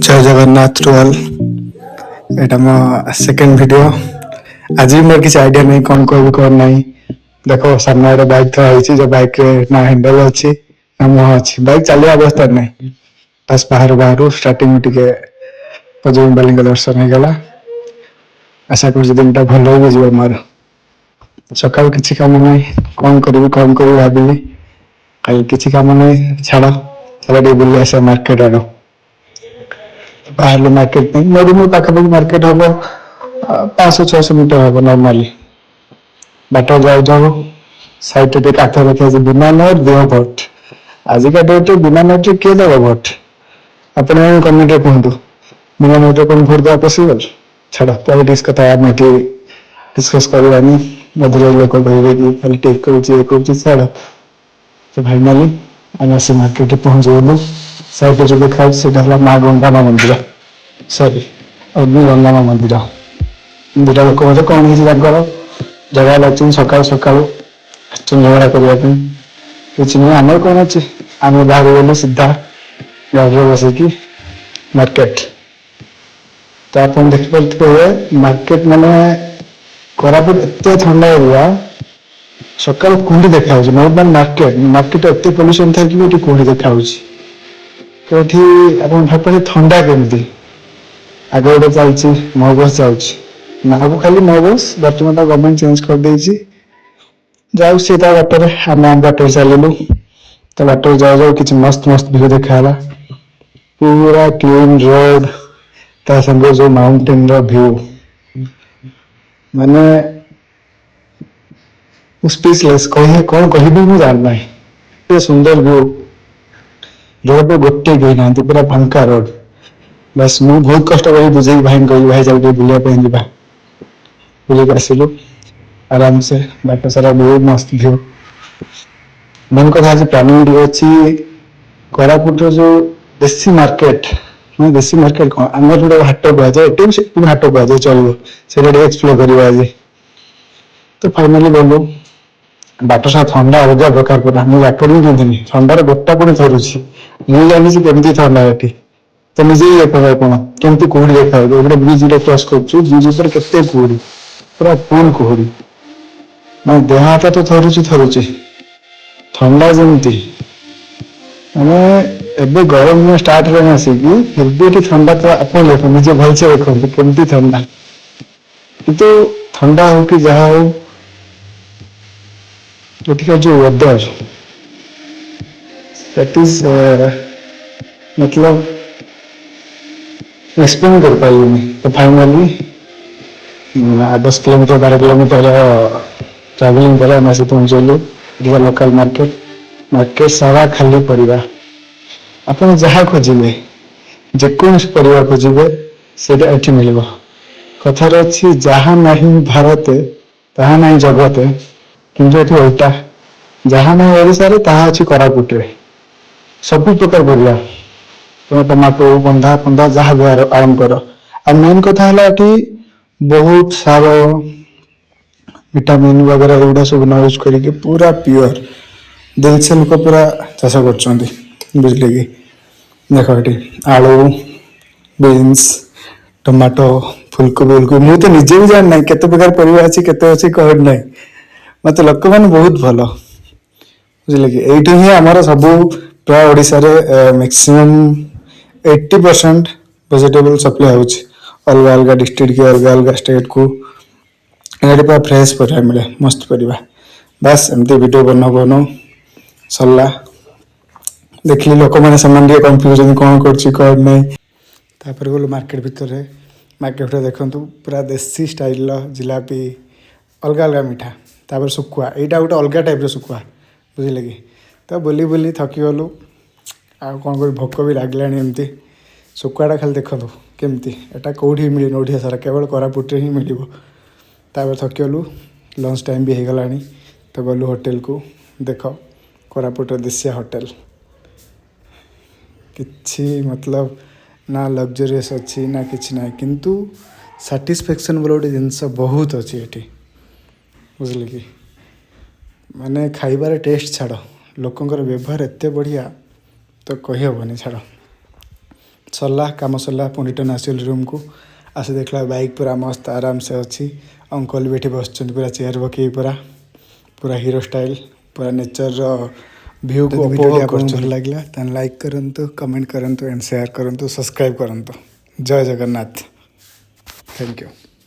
ଜୟ Jagannath two all. ଏଇଟା ମୋ second video. ଆଜି ବି ମୋର କିଛି ଆଇଡ଼ିଆ ନାହିଁ, କ'ଣ କହିବି କ'ଣ ନାହିଁ। ଦେଖ, ସାମ୍ନାରେ ଗୋଟେ ବାଇକ୍ ଥୁଆ ହେଇଛି, ଯୋଉ ବାଇକ୍ରେ ନା ହ୍ୟାଣ୍ଡେଲ ଅଛି ନା ମୁହଁ ଅଛି। ବାଇକ୍ ଚାଲିବା ଅବସ୍ଥାରେ ନାହିଁ। ବାସ୍, ବାହାରୁ ବାହାରୁ ଷ୍ଟାର୍ଟିଂ ଟିକେ ବଜରଙ୍ଗବାଲିଙ୍କ ଦର୍ଶନ ହେଇଗଲା। ଆଶା କରୁଛି ଦିନଟା ଭଲ ହେଇକି ଯିବ ମୋର। ସକାଳୁ କିଛି କାମ ନାହିଁ, କ'ଣ କରିବି କ'ଣ କରିବି ଭାବିଲି। କାଲି କିଛି କାମ ନାହିଁ, ଛାଡ଼, ଚାଲ ଟିକେ ବୁଲି ଆସିବା ମାର୍କେଟ ଆଡୁ। ବାହାରିଲୁ ମାର୍କେଟ ପାଇଁ। ମୋ ରୁମ୍ ପାଖାପାଖି ମାର୍କେଟ ହବ 500-600 ମିଟର ହବ ନର୍ମାଲି। ବାଟ ଯାଉ ଯାଉ ସାଇଡରେ ଟିକେ କାନ୍ଥ ଲେଖା, "ବିନା ନୋଟ ଦିଅ ଭୋଟ"। ଆଜିକା ଡେଟ୍ରେ ବିନା ନୋଟରେ କିଏ ଦେବ ଭୋଟ? ଆପଣ କମେଣ୍ଟରେ କୁହନ୍ତୁ, ବିନା ନୋଟରେ କଣ ଭୋଟ ଦେବା ପସିବଲ? ଛାଡ଼, ପଲିଟିକ୍ସ କଥା ଆମେ ଏଠି ଡିସ୍କସ୍ କରିବାନି। ମଧୁର ଲୋକ କହିବେ କି ଖାଲି ଟେକ୍ କରୁଛି, ଇଏ କରୁଛି। ଛାଡ଼। ତ ଫାଇନାଲି ଆମେ ଆସି ମାର୍କେଟରେ ପହଞ୍ଚିଗଲୁ। ସାଇଡରେ ଯୋଉ ଦେଖାଯାଉଛି, ସେଇଟା ହେଲା ମା ଗଙ୍ଗାମା ମନ୍ଦିର, ସରି, ଅଗ୍ନି ଗଙ୍ଗାମା ମନ୍ଦିର। ଦୁଇଟା ଲୋକ ମଧ୍ୟ କଣ ହେଇଛି ତାଙ୍କର, ଝଗଡ଼ା ଲାଗୁଛନ୍ତି। ସକାଳୁ ସକାଳୁ ଆସିଛନ୍ତି ଝଗଡ଼ା କରିବା ପାଇଁ। କିଛି ନୁହେଁ, ଆମର କଣ ଅଛି? ଆମେ ବାହାରି ଗଲୁ ସିଧା ଗାଡ଼ିରେ ବସିକି ମାର୍କେଟ। ତ ଆପଣ ଦେଖିପାରୁଥିବେ, ମାର୍କେଟ ମାନେ କୋରାପୁଟ ଏତେ ଥଣ୍ଡା ଏରିଆ, ସକାଳୁ କୁହୁଡ଼ି ଦେଖାଯାଉଛି। ନର୍ମାଲ ମାର୍କେଟ, ମାର୍କେଟ ଏତେ ପଲ୍ୟୁସନ ଥାଇକି ବି ଏଠି କୁହୁଡ଼ି ଦେଖାଯାଉଛି। ତ ଏଠି ଆପଣ ଭାବିପାରିବେ ଥଣ୍ଡା କେମିତି। ଆଗ ଗୋଟେ ଚାଲିଛି, ମୋ ବସ୍ ଯାଉଛି। ନାଁକୁ ଖାଲି ମୋ ବସ୍, ବର୍ତ୍ତମାନ ତା ଗଭର୍ଣ୍ଣମେଣ୍ଟ ଚେଞ୍ଜ କରିଦେଇଛି। ଯାଉ ସେ ତା ବାଟରେ, ଆମେ ଆମ ବାଟରେ ଚାଲିଲୁ। ତା ବାଟରେ ଯାଉ ଯାଉ କିଛି ମସ୍ତ ମସ୍ତ ଭିଉ ଦେଖାହେଲା। ପୁରା କ୍ଲିନ ରୋଡ, ତା ସାଙ୍ଗରେ ଯୋଉ ମାଉଣ୍ଟେନ ର ଭିଉ, ମାନେ ମୁଁ ସ୍ପିଚଲେସ୍। କହି କଣ କହିବି ମୁଁ ଜାଣିନାହିଁ। ଏତେ ସୁନ୍ଦର ଭିଉ। ରୋଡରେ ଗୋଟେ କେହି ନାହାନ୍ତି, ପୁରା ଫାଙ୍କା ରୋଡ। ବାସ୍, ମୁଁ ବହୁତ କଷ୍ଟ କରି ବୁଝେଇକି ଭାଇଙ୍କୁ କହିଲି, "ଭାଇ, ଚାଲ ଟିକେ ବୁଲିବା ପାଇଁ ଯିବା।" ବୁଲିକି ଆସିଲୁ ଆରାମସେ। ବାଟ ସାରା ବହୁତ ମସ୍ତ ଭିଉ। ମେନ୍ କଥା, ଆଜି ପ୍ଲାନିଂ ଟିକେ ଅଛି କୋରାପୁଟର ଯୋଉ ଦେଶୀ ମାର୍କେଟ, ମାନେ ଦେଶୀ ମାର୍କେଟ କଣ, ଆମର ଯୋଉଟା ହାଟ କୁହାଯାଏ, ଏଠି ବି ସେଠି ବି ହାଟ କୁହାଯାଏ, ଚଳିବ, ସେଇଟା ଟିକେ ଏକ୍ସପ୍ଲୋର କରିବା ଆଜି। ତ ଫାଇନାଲି ଗଲୁ। ବାଟ ସାରା ଥଣ୍ଡା ଅଲଗା ପ୍ରକାର ପୁରା। ମୁଁ ଜ୍ୟାକେଟ ବି ପିନ୍ଧିନି, ଥଣ୍ଡାରେ ଗୋଟା ପୁଣି ଥରୁଛି। ମୁଁ ଜାଣିଛି କେମିତି ଥଣ୍ଡା ଏଠି। ତ ନିଜେ ହିଁ ଦେଖ ଆପଣ କେମିତି କୁହୁଡି ଦେଖାଯାଉଛି। ଗୋଟେ ବ୍ରିଜ ଗୋଟେ କ୍ରସ୍ କରୁଛୁ, ବ୍ରିଜ ଉପରେ କେତେ କୁହୁଡି, ପୁରା ଫୁଲ କୁହୁଡି। ମାନେ ଦେହ ହାତ ତ ଥରୁଛି ଥରୁଛି, ଥଣ୍ଡା ଯେମିତି। ମାନେ ଏବେ ଗରମ ଦିନ ଷ୍ଟାର୍ଟ ହେଲାଣି ଆସିକି, ଫିର ବି ଏଠି ଥଣ୍ଡା। ତ ଆପଣ ଦେଖନ୍ତୁ, ନିଜେ ଭଲସେ ଦେଖନ୍ତୁ କେମିତି ଥଣ୍ଡା। କିନ୍ତୁ ଥଣ୍ଡା ହଉ କି ଯାହା ହଉ, ଏଠିକାର ଯୋଉ ୱେଦର, that is ମତଲବ ଏକ୍ସପ୍ଲେନ୍ କରିପାରିବିନି। ତ ଫାଇନାଲି 10 କିଲୋମିଟର, 12 କିଲୋମିଟର ଟ୍ରାଭେଲିଂ ପରେ ଆମେ ଆସି ପହଞ୍ଚିଗଲୁ ଏଠିକା ଲୋକାଲ ମାର୍କେଟ। ମାର୍କେଟ ସାରା ଖାଲି ପରିବା। ଆପଣ ଯାହା ଖୋଜିବେ, ଯେକୌଣସି ପରିବା ଖୋଜିବେ, ସେଇଟା ଏଠି ମିଳିବ। କଥାରେ ଅଛି, ଯାହା ନାହିଁ ଭାରତେ ତାହା ନାହିଁ ଜଗତେ। କିନ୍ତୁ ଏଠି ଓଲଟା, ଯାହା ନାହିଁ ଓଡ଼ିଶାରେ ତାହା ଅଛି କୋରାପୁଟରେ। ସବୁ ପ୍ରକାର ପରିବା, ତମେ ଟମାଟୋ, ବନ୍ଧା ଫନ୍ଧା, ଯାହା ବି ଆରମ୍ଭ କର। ଆଉ ମେନ୍ କଥା ହେଲା, ଏଠି ବହୁତ ସାର, ଭିଟାମିନ୍ ବଗେରା ଏଗୁଡ଼ା ସବୁ ନ ୟୁଜ୍ କରିକି ପୁରା ପିଓର ଦିଲ ସେ ଲୋକ ପୁରା ଚାଷ କରୁଛନ୍ତି, ବୁଝିଲେ କି? ଦେଖ, ଏଠି ଆଳୁ, ବିନ୍ସ, ଟମାଟୋ, ଫୁଲକୋବି, ଉଲକୋବି, ମୁଁ ତ ନିଜେ ବି ଜାଣିନାହିଁ କେତେ ପ୍ରକାର ପରିବା ଅଛି, କେତେ ଅଛି କଣ ନାହିଁ। ମତେ ଲୋକମାନେ ବହୁତ ଭଲ, ବୁଝିଲେ କି? ଏଇଠୁ ହିଁ ଆମର ସବୁ ପ୍ରାୟ ଓଡ଼ିଶାରେ ମ୍ୟାକ୍ସିମମ୍ 80% ଭେଜିଟେବଲ ସପ୍ଲାଏ ହେଉଛି ଅଲଗା ଅଲଗା ଡିଷ୍ଟ୍ରିକ୍ଟ କି ଅଲଗା ଅଲଗା ଷ୍ଟେଟକୁ। ଏଠି ପୁରା ଫ୍ରେଶ ପରିବା ମିଳେ, ମସ୍ତ ପରିବା। ବାସ୍, ଏମିତି ଭିଡ଼ିଓ ବନଉ ବନଉ ସରିଲା। ଦେଖିଲି ଲୋକମାନେ, ସେମାନେ ଟିକେ କନଫ୍ୟୁଜନ୍, କ'ଣ କରୁଛି କ'ଣ ନାହିଁ। ତାପରେ ଗଲୁ ମାର୍କେଟ ଭିତରେ। ମାର୍କେଟ ଭିତରେ ଦେଖନ୍ତୁ, ପୁରା ଦେଶୀ ଷ୍ଟାଇଲର ଜିଲାପି, ଅଲଗା ଅଲଗା ମିଠା, ତାପରେ ଶୁଖୁଆ। ଏଇଟା ଗୋଟେ ଅଲଗା ଟାଇପ୍ର ଶୁଖୁଆ, ବୁଝିଲେ କି? ତ ବୁଲି ବୁଲି ଥକିଗଲୁ, ଆଉ କ'ଣ କରିବୁ? ଭୋକ ବି ଲାଗିଲାଣି। ଏମିତି ଶୁଖୁଆଟା ଖାଲି ଦେଖନ୍ତୁ କେମିତି, ଏଟା କେଉଁଠି ବି ମିଳିବନି ଓଡ଼ିଶା ସାରା, କେବଳ କୋରାପୁଟରେ ହିଁ ମିଳିବ। ତାପରେ ଥକିଗଲୁ, ଲଞ୍ଚ ଟାଇମ୍ ବି ହେଇଗଲାଣି, ତ ଗଲୁ ହୋଟେଲକୁ। ଦେଖ, କୋରାପୁଟର ଦେଶିଆ ହୋଟେଲ। କିଛି ମତଲବ ନା ଲକ୍ଜରିୟସ୍ ଅଛି ନା କିଛି ନାହିଁ, କିନ୍ତୁ ସାଟିସ୍ଫ୍ୟାକ୍ସନ୍ ବୋଲି ଗୋଟେ ଜିନିଷ ବହୁତ ଅଛି ଏଠି, ବୁଝିଲେ କି? ମାନେ ଖାଇବାର ଟେଷ୍ଟ ଛାଡ଼, ଲୋକଙ୍କର ବ୍ୟବହାର ଏତେ ବଢ଼ିଆ ତ କହିହେବନି, ଛାଡ଼। ସରିଲା, କାମ ସରିଲା। ପୁଣି ରିଟର୍ନ ଆସିଗଲି ରୁମ୍କୁ। ଆସି ଦେଖିଲା, ବାଇକ୍ ପୁରା ମସ୍ତ ଆରାମସେ ଅଛି। ଅଙ୍କଲ ବି ଏଠି ବସିଛନ୍ତି ପୁରା ଚେୟାର ପକେଇକି, ପୁରା ପୁରା ହିରୋ ଷ୍ଟାଇଲ୍, ପୁରା ନେଚର୍ର ଭ୍ୟୁକୁ ଉପଭୋଗ କରୁଛନ୍ତି। ଭଲ ଲାଗିଲା ତାହେଲେ ଲାଇକ୍ କରନ୍ତୁ, କମେଣ୍ଟ କରନ୍ତୁ ଆଣ୍ଡ ସେୟାର କରନ୍ତୁ, ସବସ୍କ୍ରାଇବ୍ କରନ୍ତୁ। ଜୟ ଜଗନ୍ନାଥ। Thank you.